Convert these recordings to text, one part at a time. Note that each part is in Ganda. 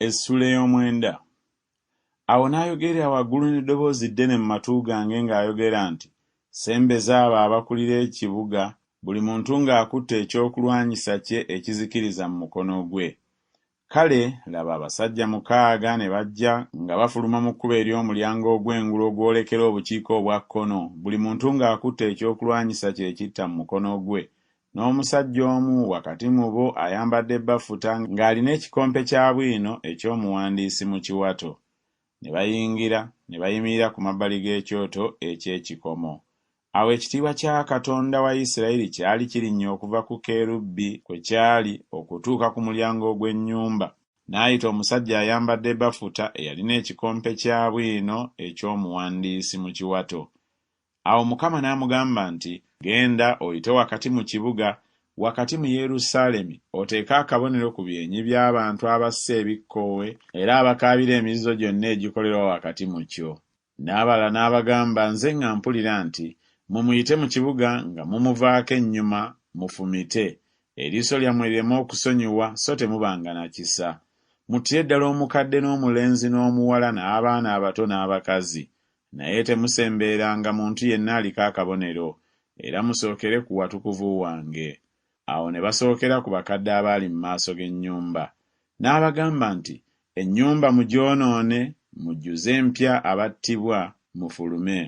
Essuula ey'omwenda. Awo n'ayogerera waggulu n'eddoboozi ddene mu matu gange ng'ayogera nti, Sembeza abo abakulira ekibuga, buli muntu ng'akutte ekyokulwanyisa kye ekizikiriza mu mukono gwe. Kale, laba, abasajja mukaaga ne bajja nga bafuluma mu kkubo ery'omulyango ogw'engulu ogwolekera obukiika obwa kkono, buli muntu ng'akutte ekyokulwanyisa kye ekitta mu mukono gwe, N'omusajja omu wakati mu bo ayambadde bafuta ng'alina ekikompe kya bwino eky'omuwandiisi mu kiwato. Ne bayingira, ne bayimirira ku mabbali g'ekyoto eky'ekikomo. Awo ekitiibwa kya Katonda wa Isirayiri kyali kirinnya okuva ku kerubi kwe kyali okutuuka ku mulyango ogw'ennyumba. N'ayita omusajja ayambadde bafuta eyalina ekikompe kya bwino eky'omuwandiisi mu kiwato. Awo Mukama n'amugamba nti, Genda oyite wakati mu kibuga, wakati mu Yerusaalemi, oteeke akabonero ku byenyi by'abantu abassa ebikkoowe era abakaabira emizizo gyonna egikolerwa wakati mu kyo. N'abalala n'abagamba nze nga mpulira nti, Mumuyite mu kibuga nga mumuvaako ennyuma, mufumite, eriiso lyammwe lireme okusonyiwa so temubanga na kisa. Muttire ddala omukadde n'omulenzi n'omuwala n'abaana abato n'abakazi, Naye temusembereranga muntu yenna aliko akabonero, era musookere ku watukuvu wange. Awo ne basookera ku bakadde abaali mu maaso g'ennyumba. N'abagamba nti, Ennyumba mugyonoone, mujjuze empya abattibwa, mufulume.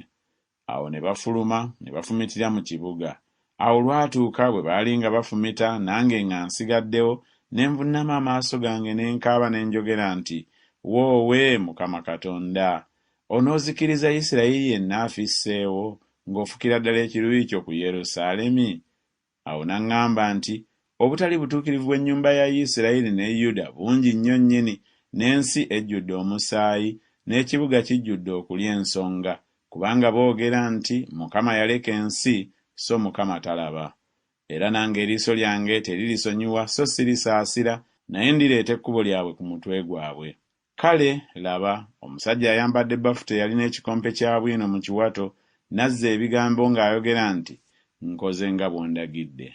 Awo ne bafuluma, ne bafumitira mu kibuga. Awo olwatuuka bwe baali nga bafumita, nange nga nsigaddewo, ne nvunnama amaaso gange ne nkaaba ne njogera nti, Woowe, Mukama Katonda! Onoozikiriza Isirayiri yenna afisseewo, ng'ofukira ddala ekiruyi kyo ku Yerusaalemi? Awo n'aŋŋamba nti, Obutali butuukirivu bw'ennyumba ya Isirayiri ne Yuda bungi nnyo nnyini, n'ensi ejjudde omusaayi, n'ekibuga kijjudde okulya ensonga, kubanga boogera nti, Mukama yaleka ensi, so Mukama talaba. Era nange eriiso lyange teririsonyiwa so sirisaasira, naye ndireeta ekkubo lyabwe ku mutwe gwabwe. Kale, laba, omusajja ayambadde bafuta eyalina ekikompe kya bwino mu kiwato n'azza ebigambo ng'ayogera nti, Nkoze nga bw'ondagidde.